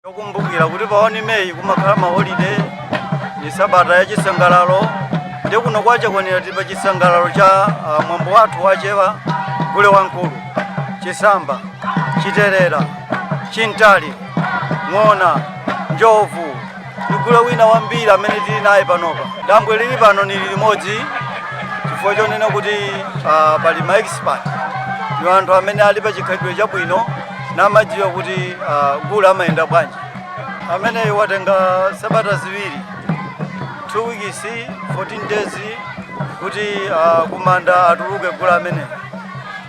Yokumbukira kuti pa 1 Meyi kumakhala maholiday, ni sabata ya chisangalalo. Ndi kuno kwaChakwanira tili pa chisangalalo cha mwambo wathu wachewa, gule wamkulu, chisamba, chiterera, chintali, ng'ona, njovu ndi gule wina wambiri amene tili naye panopa. Dambwe lili pano ni limodzi chifukwa chonena kuti pali ma expert, ni anthu amene ali pa chikhalidwe chabwino namadziwa kuti gule amayenda bwanji. Ameneyo watenga sabata 2, 2 weeks, 14 days kuti kumanda atuluke gule ameneyo.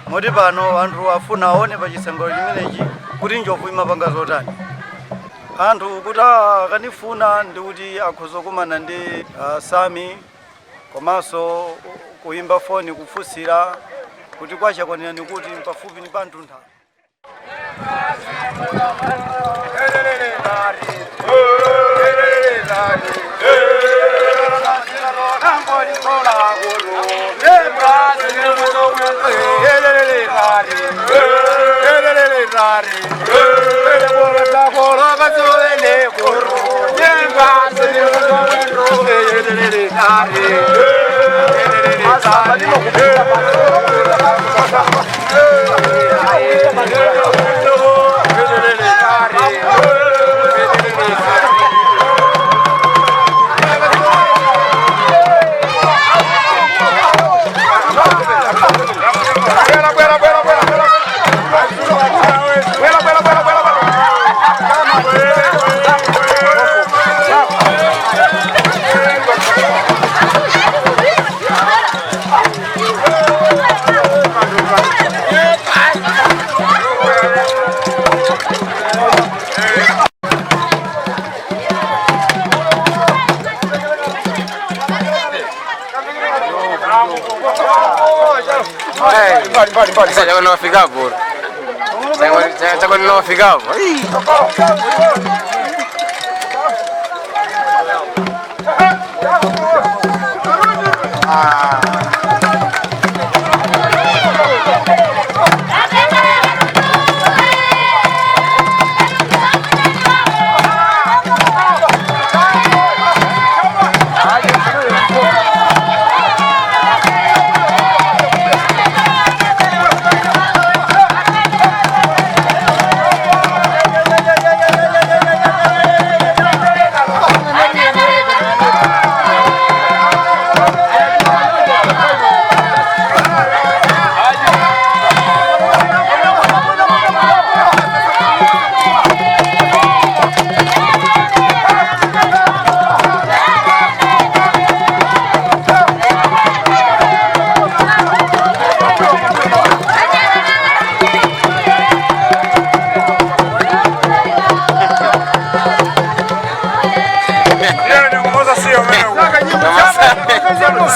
Moti pano anthu afuna aone pa chisangalalo chimenechi kuti njovu imapanga zotani. Anthu kuti akanifuna ndi kuti akhoza kumana ndi Sami komanso kuimba foni kufunsira kuti kwaChakwanira ni kuti pafupi ni pamtuntha. Sasa chako hapo. Chako ninafika hapo.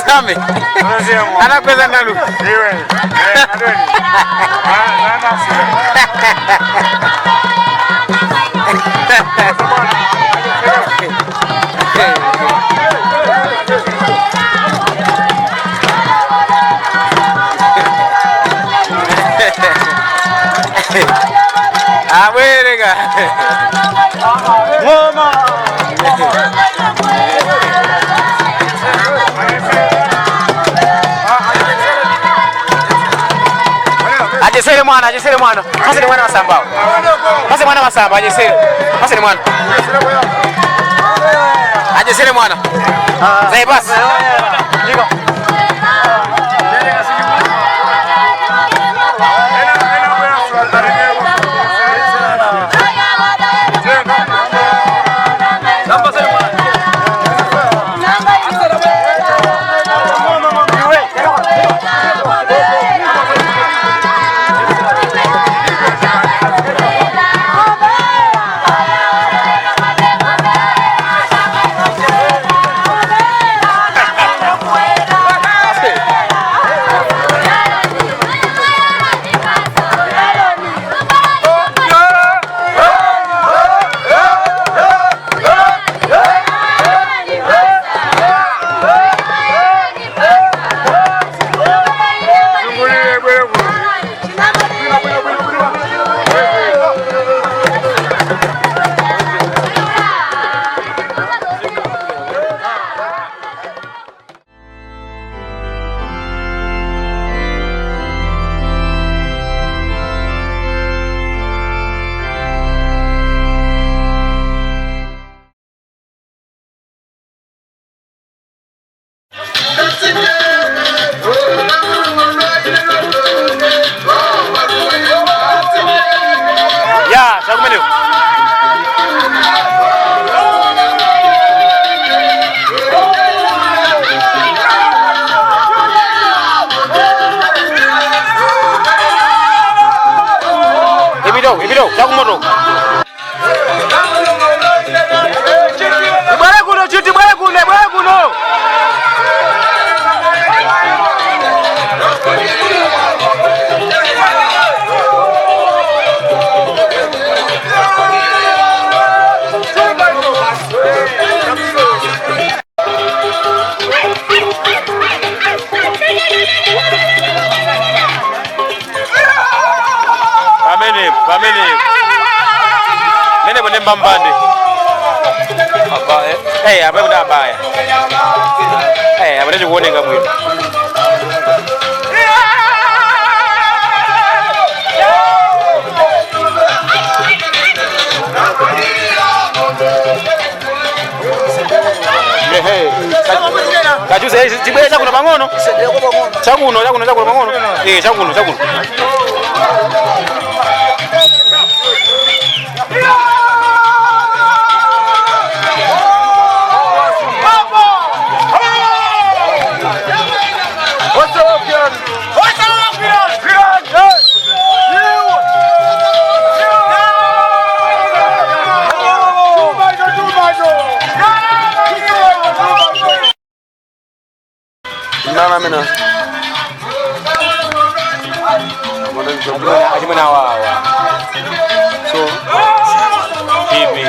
Sami. Anakweza ndalu. Abwereka. Ngoma. Ajesere mwana, ajesere mwana. Pasere mwana masamba. Pasere mwana masamba, ajesere. Pasere mwana. Ajesere mwana. Zai bas. Ipito, ipito, chakumoto. Ibwere kuno chiti, bwere kuno, bwere kuno. Pamene, pamene. Mene bone mbambande. Abaya. Eh, abaya kuti abaya. Eh, abaya chikuoneka bwino. Ehe. Kachuze chibwere chakuno pang'ono. Chakuno, chakuno, chakuno pang'ono. Eh, chakuno, chakuno. Nana mina. Achimwene awawa. So Pipi.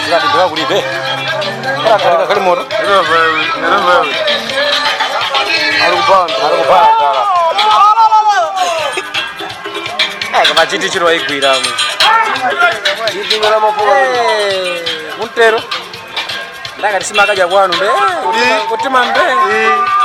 Zikati ndira kulibe. Kali kali moto. arikubanda. Arikupara kala. Eh, koma chiti chiro waigwira mu. Chidingera mafuka. Eh, kuntero. Ndakati simakaja kwanu mbe. Kutima mbe. Eh.